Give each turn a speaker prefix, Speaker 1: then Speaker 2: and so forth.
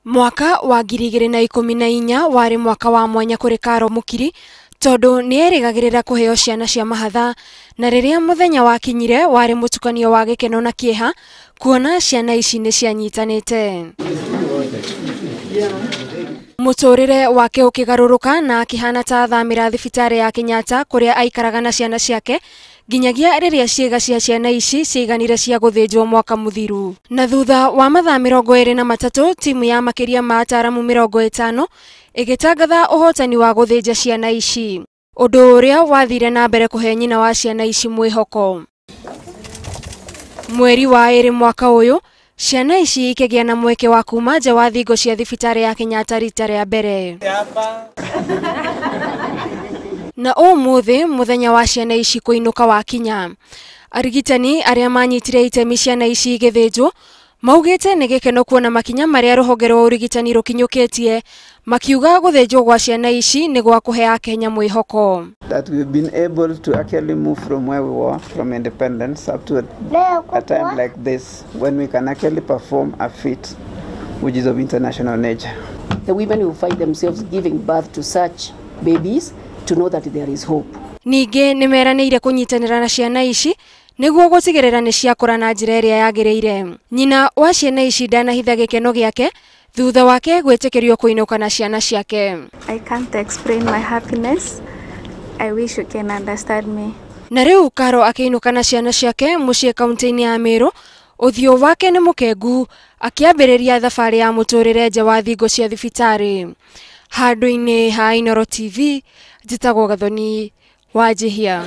Speaker 1: Mwaka wa 2014 warĩ mwaka wa mwanya kũrĩ Caro Mukiri tondũ nĩ erĩgagĩrĩra kũheo ciana cia mahatha, na rĩrĩa mũthenya wakinyire warĩ mũtukanio wa gĩkeno na kĩeha kuona ciana ici nĩ cianyitanĩte. Mũtũrĩre wake ũkĩgarũrũka na akĩhana ta athamĩra thibitarĩ ya Kenyatta kũrĩa aikaraga na ciana ciake nginyagia rĩrĩa ciĩga cia ciana ici ciaiganire cia gũthĩnjwo mwaka mũthiru. Na thutha wa mathaa 23 timu ya makĩria ma ataaramu 50 ĩgĩtangatha ũhotani wa gũthĩnja ciana ici, ũndũ ũrĩa wathire na mbere kũhe nyina wa ciana ici mwĩhoko. Mweri wa 2 mwaka ũyũ ciana ici ikĩgĩa na mweke wa kuma nja wa thingo cia thibitarĩ ya Kenyatta rita rĩa mbere. Na ũmũthĩ mũthenya wa ciana ici kũinũka wakinya. Arigitani arĩa manyitire itemi ciana ici igĩthĩnjwo maugĩte nĩ gĩkeno kuona makinya marĩa rũhonge rwa ũrigitani rũkinyũkĩtie, makiuga gũthĩnjwo gwa ciana ici nĩ gwa kũhe Akenya mwĩhoko.
Speaker 2: That we've been able to actually move from where we were from independence up to a time like this when we can actually perform a feat which is of international nature.
Speaker 3: The women who find themselves giving birth to such babies to know that there is hope.
Speaker 1: Ningĩ nĩ meranĩire kũnyitanĩra na ciana ici nĩguo gũtigĩrĩra nĩ ciakũra na njĩra ĩrĩa yagĩrĩire. Nyina wa ciana ici ndanahitha gĩkeno gĩake thutha wake gwĩtĩkĩrio kũinũka na ciana ciake.
Speaker 4: I can't explain my happiness. I wish you can understand me.
Speaker 1: Na rĩu Caro akĩinũka na ciana ciake mũciĩ kaunti-inĩ ya Meru, ũthiũ wake nĩ mũkengu akĩambĩrĩria thabarĩ ya mũtũrĩre nja wa thingo cia thibitarĩ. Handũ-inĩ ha Inooro TV, njĩtagwo Gathoni Wanjihia.